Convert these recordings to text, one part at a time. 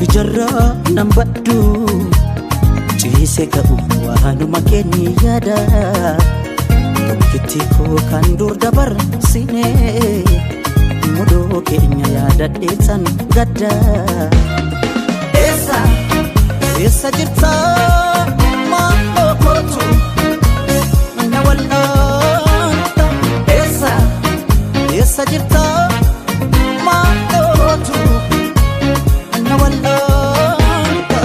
Ijarraa nan baddu ciise ka'u waanuma keenya yaada. Tokkitti koo kan dur dabarsine mudoo keenya yaadadheessan gadda. Eessa eessa jirta maaloo kootu na wal'aanta? Eessa eessa jirta maaloo kootu na wal'aanta?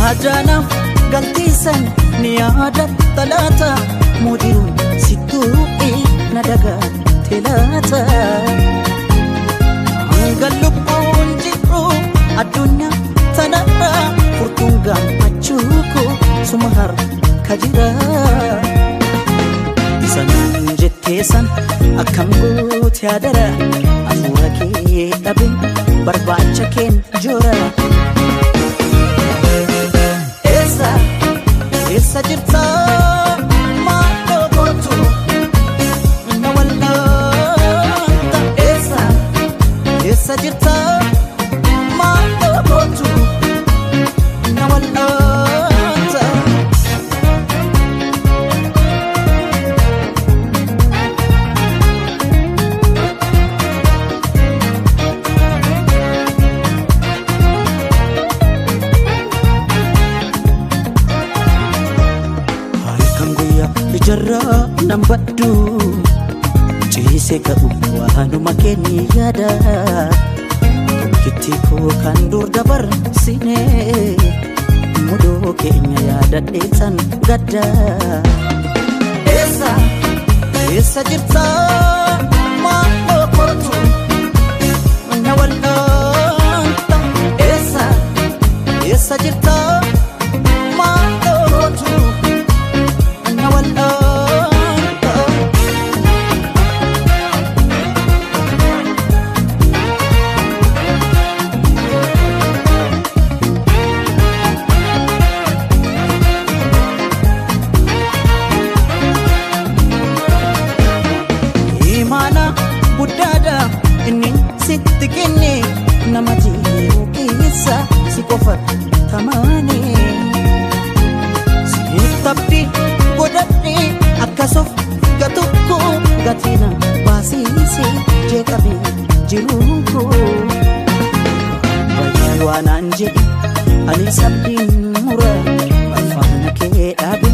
Ajaanaaf galtiisan ni yaadatta laata? Mudiruun sittuu na dagatte laata? Hanga lubbuun jiru addunyaa tanarra furtuun gammachuu koo suma harka jira. Isa naan jettee san akkam goote yaadara? Hafuura kee dhabe barbaacha keen joora. Eessa eessa jirta maaloo kootu na wal'aanta? Eessa eessa jirta maaloo kootu na wal'aanta? Halkan guyyaa ijarraa nan baddu ciise ka'u waanuma keenya yaada. Tokkitti koo kan dur dabarsine mudoo keenya yaadadheessan gadda. Eessa eessa jirta maaloo kootu na wal'aanta? Eessa eessa jirta maaloo kootu na wal'aanta? Imaana guddaadha inni sitti kenne, nama jiru keessa si qofa tamaane. Sitti godhadhe akkasuuf gatukko gatina baasiise jeeqame jiruun koo. Bayyee waanaan jedhe ani sabdiin mura barfaana kee dhaabe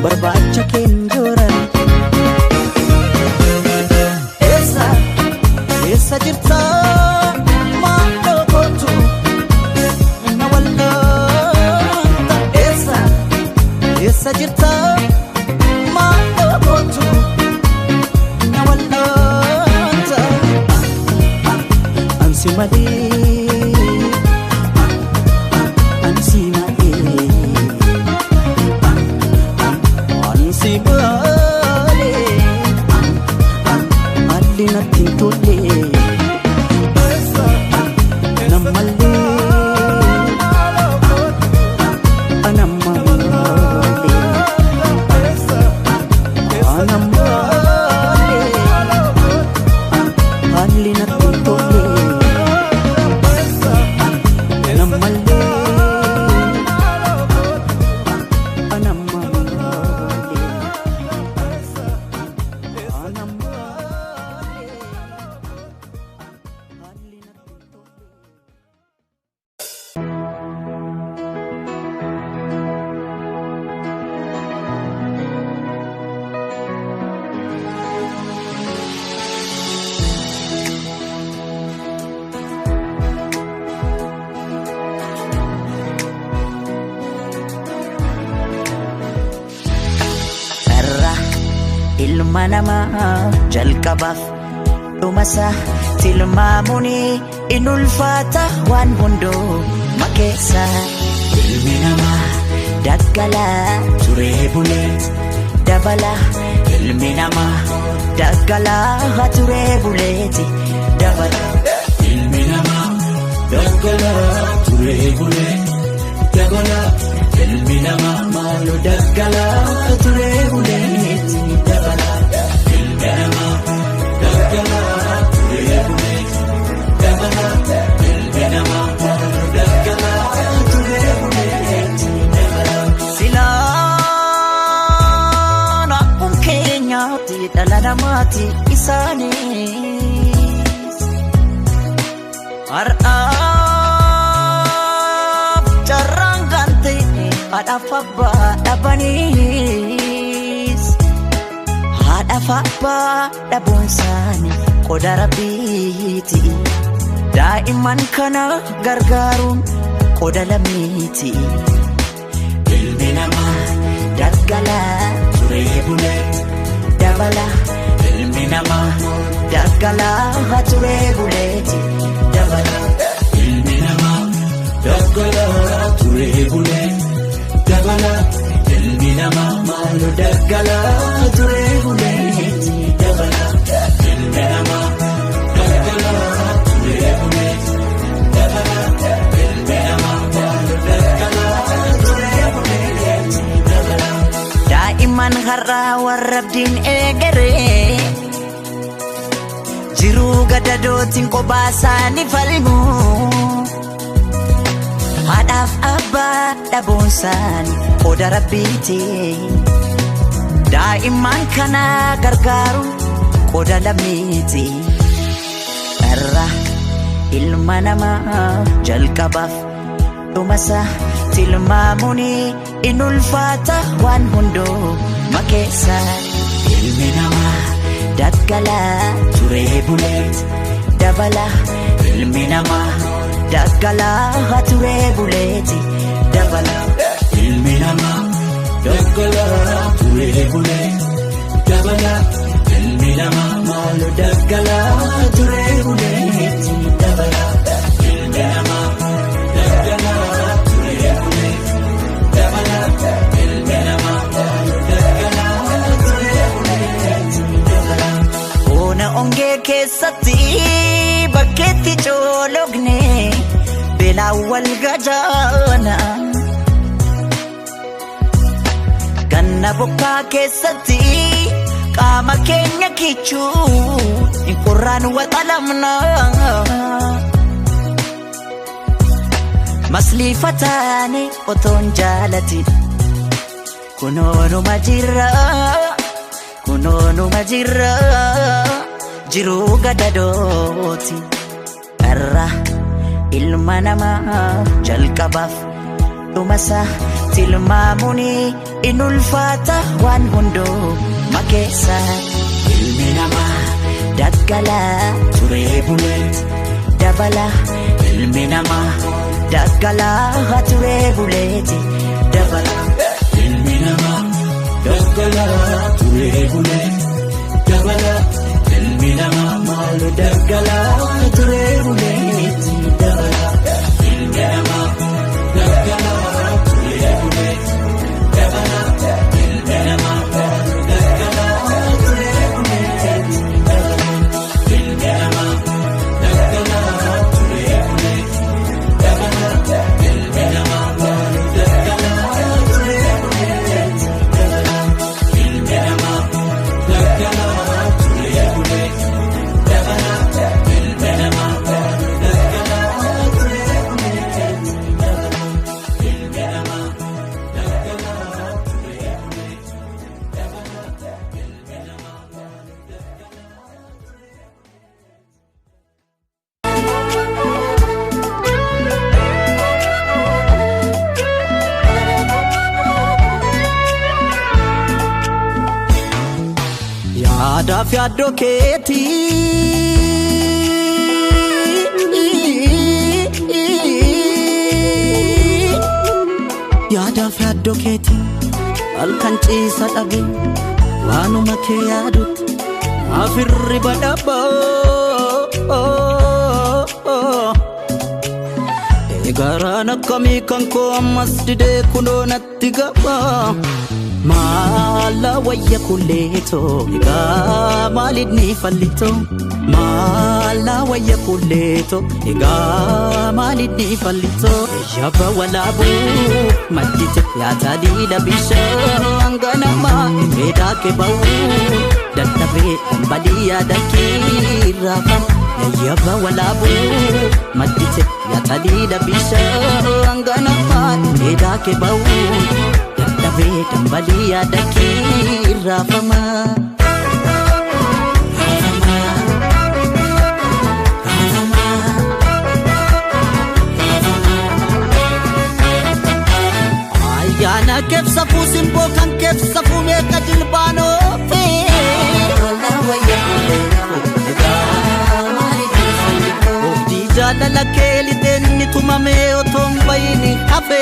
barbaacha keen joora. Eessa eessa jirta maaloo kootu na wal'aanta? Eessa eessa jirta maaloo kootu na wal'aanta? Ansi malee, ansi malee, ansi malee, haalli natti hin tolle nammallee anammallee anammallee haalli natti hin tolle nammallee anammallee anammallee haalli natti hin tolle. Irra ilma namaa jalqabaaf dhumasaa tilmaamuun in ulfaata waan hunduu makeessa. Ilmi namaa daggalaa turee bulee dabala, ilmi namaa daggalaa turee buleeti dabala. Ilmi namaa Daggalaa turee bulee dabala. Ilmi namaa maaloo daggalaa turee bulee dabala. Ilmi namaa daggalaa turee bulee dabala. Ilmi namaa maaloo daggalaa turee bulee dabala. Silaan akkuma keenyaatti dhala namaati isaanis. Har'aaf carraan kan ta'e haadhaaf abbaa dhabanis. Haadhaaf abbaa dhabuun isaanii qoda rabbiiti. Daa'imman kana gargaaruun qoda lammiiti. Ilmi namaa daggalaa turee bulee dabala. Ilmi namaa daggalaa turee buleeti dabala. Ilmi namaa daggalaa turee bulee dabala. Ilmi namaa maaloo daggalaa turee bulee dabala. Ilmi namaa daggalaa turee bulee dabala. Ilmi namaa maaloo daggalaa turee bulee dabala. Daa'imman har'aa warra abdiin eegalee jiruu gadadootiin kophaa isaanii falmu. Haadhaaf abbaa dhabuun isaanii qoda rabbiiti. Daa'imman kana gargaaruun qoda lammiiti. Irra ilma namaa jalqabaaf dhumasa tilmaamuun in ulfaata waan hunduu keessa. Ilmi namaa daggalaa turee bulee dabala. Ilmi namaa daggalaa turee buleeti dabala. Ilmi namaa daggalaa turee bulee dabala. Ilmi namaa maaloo daggalaa turee bulee dabala. Ilmi namaa daggalaa turee bulee dabala. Ilmi namaa maaloo daggalaa turee bulee dabala. Ona ongee keessatti bakkeetti coologne beelaan wal gajaana. Ganna bokkaa keessatti qaama keenya kichuu hin qorraan waxalamna. Masliifataane otoon jaalatin kunoonuma jirra. Kunoonuma jirra jiruu gadadooti. Irra ilma namaa jalqabaaf dhumasa tilmaamuun in ulfaata waan hunduu keessa. Ilmi namaa daggalaa turee bulee dabala. Ilmi namaa daggalaa turee buleeti dabala. Ilmi namaa daggalaa turee bulee dabala. Ilmi namaa maaloo daggalaa turee bulee dabala. Ilmi namaa daggalaa turee bulee dabala. Ilmi namaa maaloo daggalaa turee bulee dabala. Ilmi namaa daggalaa turee bulee dabala. Ilmi namaa maaloo daggalaa turee bulee dabala. Ilmi namaa daggalaa turee bulee dabala. Ilmi namaa maaloo daggalaa turee bulee dabala. Ilmi namaa daggalaa turee bulee dabala. Ilmi namaa maaloo daggalaa turee. Yaadaaf yaaddoo keetii. Yaadaaf yaaddoo keetii halkan ciisa dhabe waanuma kee yaadutti afirri badhaboo. Eegaraan akkamii kan koo ammas didee kunoo natti gaba. Maala wayya kulleetoo egaa maaliin ni fallitoo? Maala wayya kulleeto egaa maalidhi fallito yabba walaabuu maddite yaataliila bishaan ganamaa dheedaa keba'uu dadhabee dhambalii yaada kiirraafama yabba walaabuu maddite yaataliila bishaan ganamaa dheedaa keba'uu dadhabee dhambalii yaada kiirraafama. Ayyaana keebsafuu simboo kan keebsafuu meeqa jilbaanoofe. Oobdii jaalala kee lixeen ni tumamee otoo hin bahin hafe.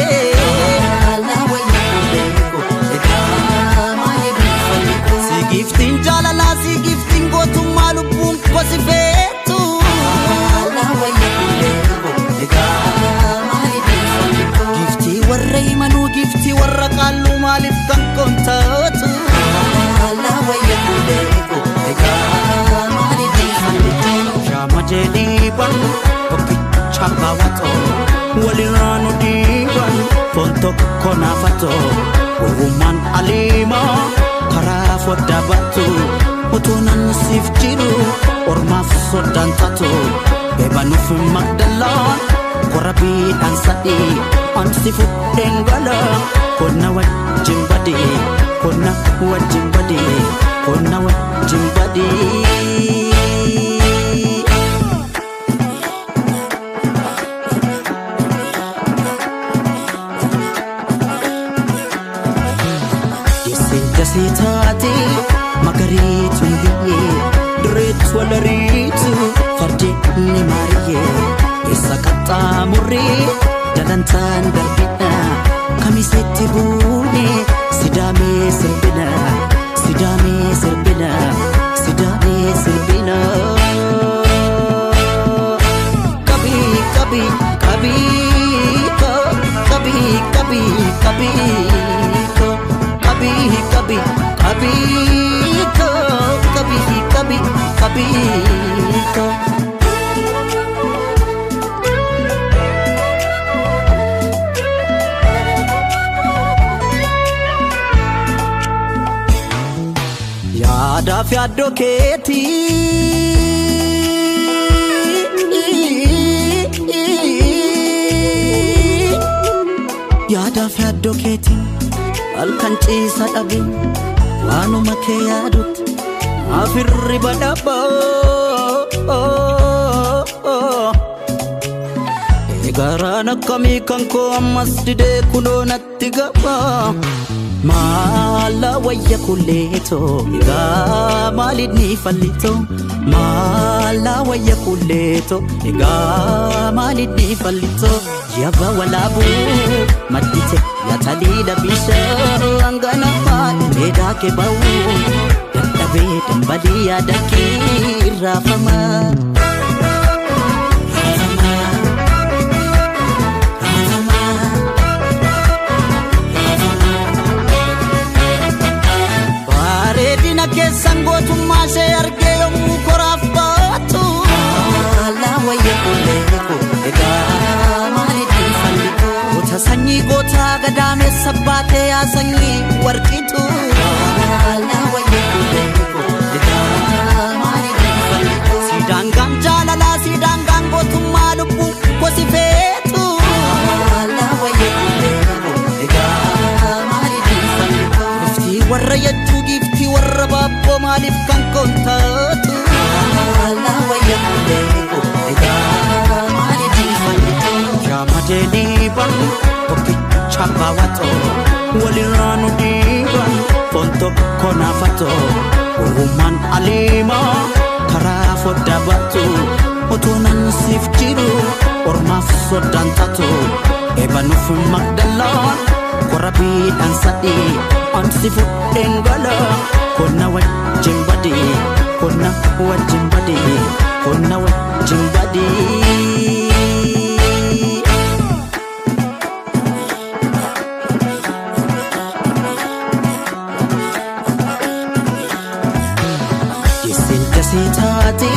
Si giftiin jaalalaa si giftiin gootummaa lubbuun kosi feetu. Giftii warra himanuu giftii warra qaalluu maaliif kan koontaatu. Shaama jedhiiban tokkicha kaawwatoo walirraa nu dhiiban foon tokko naafatoo gowwummaan aliimaa karaa foddaa baatu otoo nan siif jiru ormaaf soddaan taatu beebanuuf magdalaan korabiidhaan sadii ansi fudheen gala konna wajjin badee konna wajjin badee konna wajjin badee. Jasee taate magariituun biyyee dureetu walariitu fardeen ni maariyyee eessa qaxxaamurree dalantaan darbina kamisetti buune sidaamee sirbina sidaamee sirbina sidaamee sirbina. Kabii kabii kabii kabii kabii kabii kabii kabii kabii kabii kabii kabii. Yaadaaf yaaddoo keetii. Yaadaaf yaaddoo keetii halkan ciisa dhabe waanuma kee yaadutti afirri badhaabaa. Egaraan akkamii kan koo ammas didee kunoo natti gabaa. Maala wayya kulleetoo egaa maalidni fallitoo maala wayya kulleetoo egaa maalidni fallitoo yabba walaabuu maddite yaataliila bishaan ganamaa dheedaa keba'uu dadhabee dambalii yaada kiirraafama. Bareedina keessan gootummaa ishee argee yommuu koraaf baatu. Goota sanyii gootaa gadaameessa baatee yaa sanyii warqitu. Sidaangaan jaalalaa sidaangaan gootummaa lubbuu gosi feetu. Giftii warra yachuu giftii warra baabboo maaliif kan koontaatu. Shaama jedhiiban tokkicha kaawwatoo walirraa nu dhiiban foon tokko naafatoo gowwummaan aliimaa karaa foddaa baatu otoo nan siif jiru ormaaf soddaan taatu eebanuuf magdalaan korabiidhaan sadii ansi fudheen gala konna wajjin badee konna wajjin badee konna wajjin badee. Jesseen jasee taate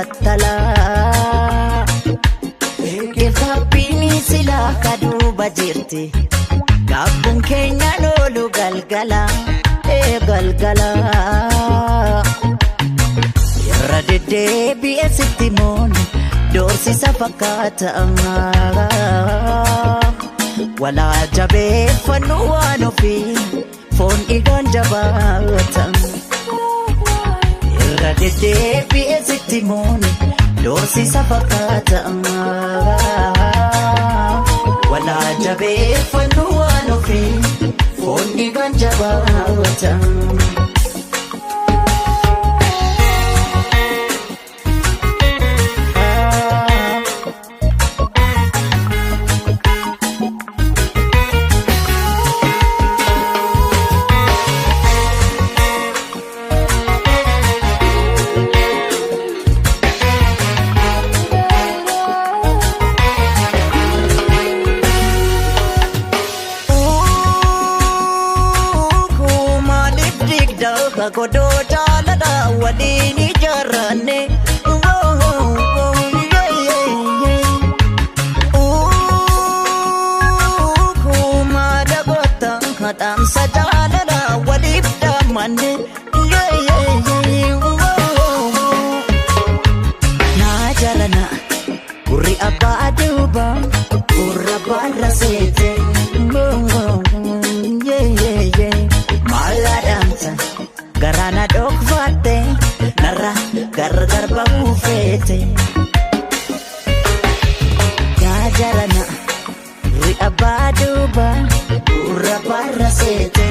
Battalaa. Keefabbiin silaa kaduuba jirti. Gaabbuun keenya loolu galgala. Ee galgala. Irra deddeebi'ee sitti mooni doorsisa fakkaata. Walaa jabeeffannu waan ofii foon dhiigaan jabaata. Irra deddeebi'ee sitti mooni doorsisa fakkaata. Walaa jabeeffannu waan ofii foon dhiigaan jabaata. Maaliif digda godoo jaalala waliin ijaarranne? Maada goota dhaamsa jaalala waliif dhaammanne. Naa jaalana gurri abbaa duuba gurra baarra seete. Maalaadhaamsa garaana dhokfatte narra gargar bahuu feete. Yaa jaalana gurri abbaa duuba gurra baarra seete.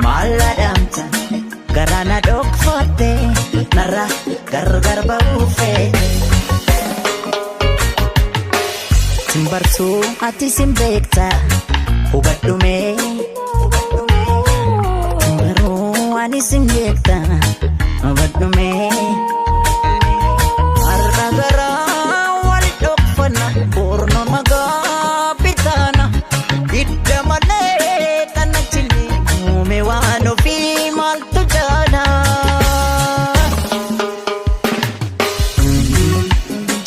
Maalaadhaamsa garaana dhokfatte narra gargar bahuu feete. Simbartuu ati sin beekta hubadhume. Simbaruu ani sin beekta hubadhume. Har'a garaa wal dhokfanna boorno magaa bitaana. Hidda malee kana chilli uume waan ofii maaltu jaala.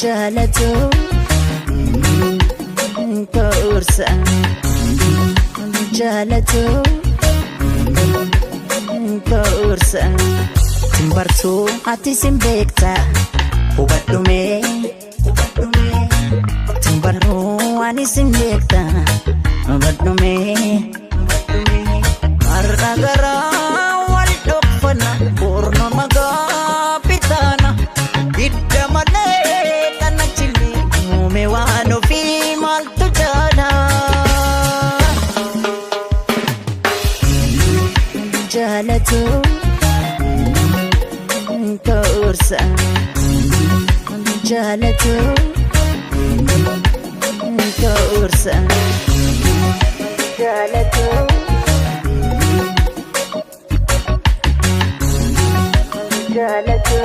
Jaalatu koorsa jaalatu koorsa. Simbartuu ati sin beekta hubadhume. Simbaruu ani sin beekta hubadhume. Har'a garaa wal dhokfanna boorno magaa bitaana. Hidda malee kana chilli uume waan ofii maaltu jaala. Jaalatu koorsa jaalatu koorsa jaalatu. Jaalatu.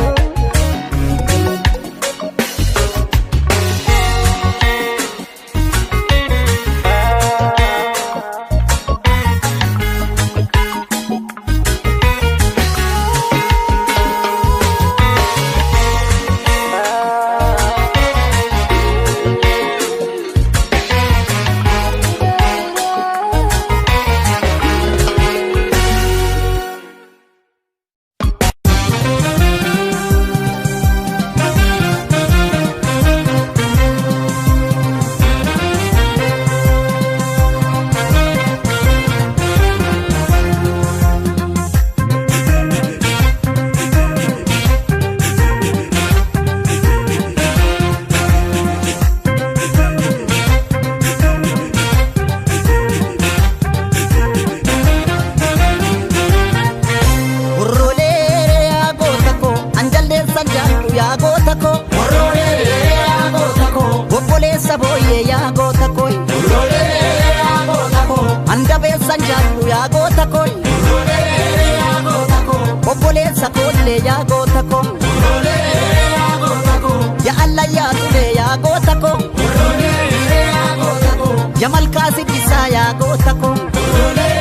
Hurroolee yaa goota koo, anjalleessan jaallu yaa goota koo. Hurroolee yaa goota koo, obboleessa booyyee yaa goota koo. Hurroolee yaa goota koo, handabeessan jaallu yaa goota koo. Hurroolee yaa goota koo, obboleessa koollee yaa goota koo. Hurroolee yaa goota koo, yaa allayyaa tulee yaa goota koo. Hurroolee yaa goota koo, yaa malkaa sibisaa yaa goota koo. Hurroolee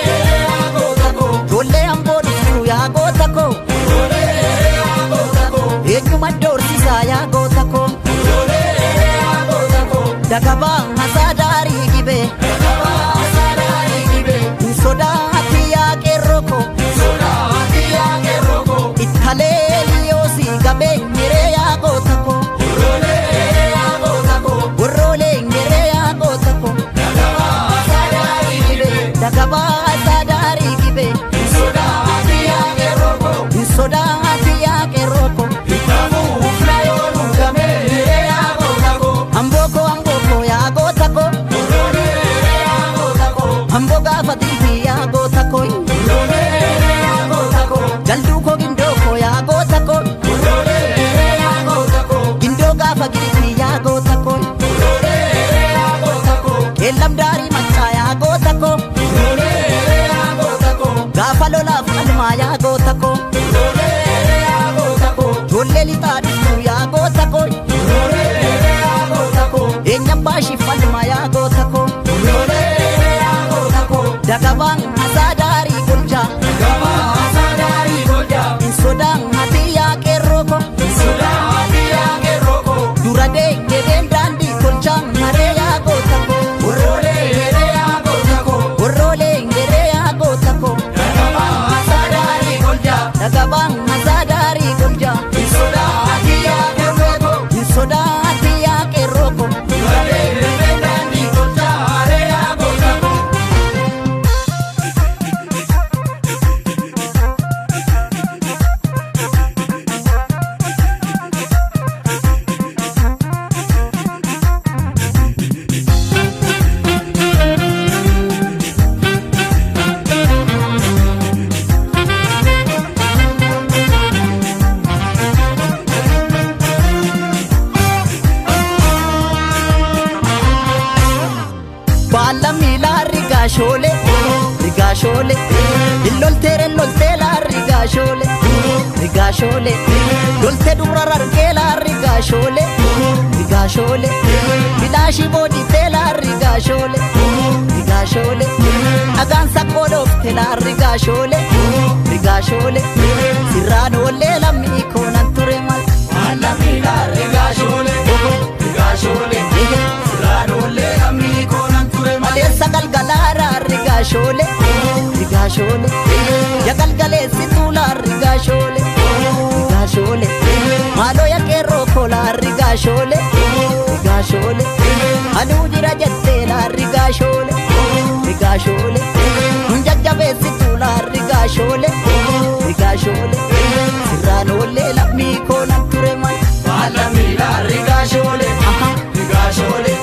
yaa goota koo, ijoollee amboo dhuftuu yaa goota koo. Dagaba hasadari gibe Dagaba hasadari gibe Sodaati yaa qeerroo Sodaati yaa qeerroo Ittalee yoosi gabe miree yaa goota koo Worroolee yaa goota koo Worroolee miree yaa goota koo Dagaba hasadari gibe Dagaba hasadari gibe Sodaati yaa qeerroo Sodaati yaa qeerroo Itaamu uflayoonu gamee miree yaa goota koo Amboko amboko yaa goota koo Worroolee yaa goota koo Ambo gaafa dilbii yaa goota koo Worroolee yaa goota koo Jalduu koo gindoo koo yaa goota koo Worroolee yaa goota koo Gindoo gaafa gilbii yaa goota koo Worroolee yaa goota koo Keellam daarii maccaa yaa goota koo Worroolee yaa goota koo Gaafa lolaaf qalmaa yaa goota koo Worroolee yaa goota koo Ijoollee lixaa dhuftuu yaa goota koo Worroolee yaa goota koo Eenyaan baashiif falmaa yaa goota koo Worroolee yaa goota koo Dagabaan hasaadaarii golchaa Dagabaan hasaadaarii golchaa Sodaan ati yaa qeerroo koo Sodaan ati yaa qeerroo koo Dura deeggeen daandii tolchaa maree yaa goota koo Worroolee geree yaa goota koo Worroolee geree yaa goota koo Dagabaan hasaadaarii golchaa Dagabaan hasaadaarii golchaa Sodaan ati yaa qeerroo koo Sodaan ati yaa qeerroo koo Dura deeggeen daandii tolchaa maree yaa goota koo. Baala miilaa rigaashoolee rigaashoolee illolteere lolteelaa rigaashoolee rigaashoolee loltee dubra rargeelaa rigaashoolee rigaashoolee bilaashii booditeelaa rigaashoolee rigaashoolee dhagaan saqqoo dhoofteelaa rigaashoolee rigaashoolee sirraan oollee lammii koonan ture mal. Baala miilaa rigaashoolee rigaashoolee sirraan oollee lammii koonan ture mal. Maleessa galgalaara rigaashoolee rigaashoolee ya galgaleessi tuulaa rigaashoolee rigaashoolee maaloo ya qeerroo koolaa rigaashoolee rigaashoolee anuu jira jetteelaa rigaashoolee rigaashoolee nun jajjabeessi tuulaa rigaashoolee rigaashoolee sirraan oollee lammii koonan ture mal. Baala miilaa rigaashoolee rigaashoolee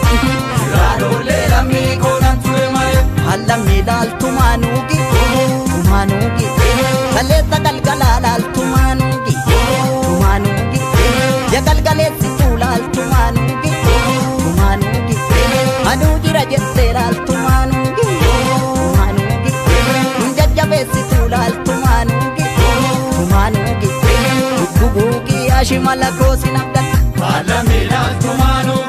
sirraan oollee lammii koonan ture mal. Allamni laaltumaanuugi tumaanuugi kaleessa galgalaa laaltumaanuugi tumaanuugi ya galgaleessituu laaltumaanuugi tumaanuugi anuu jira jettee laaltumaanuugi tumaanuugi nun jajjabeessituu laaltumaanuugi tumaanuugi gugguugi ashimala koosin abdadha. Baala miilaa tumaanuugi.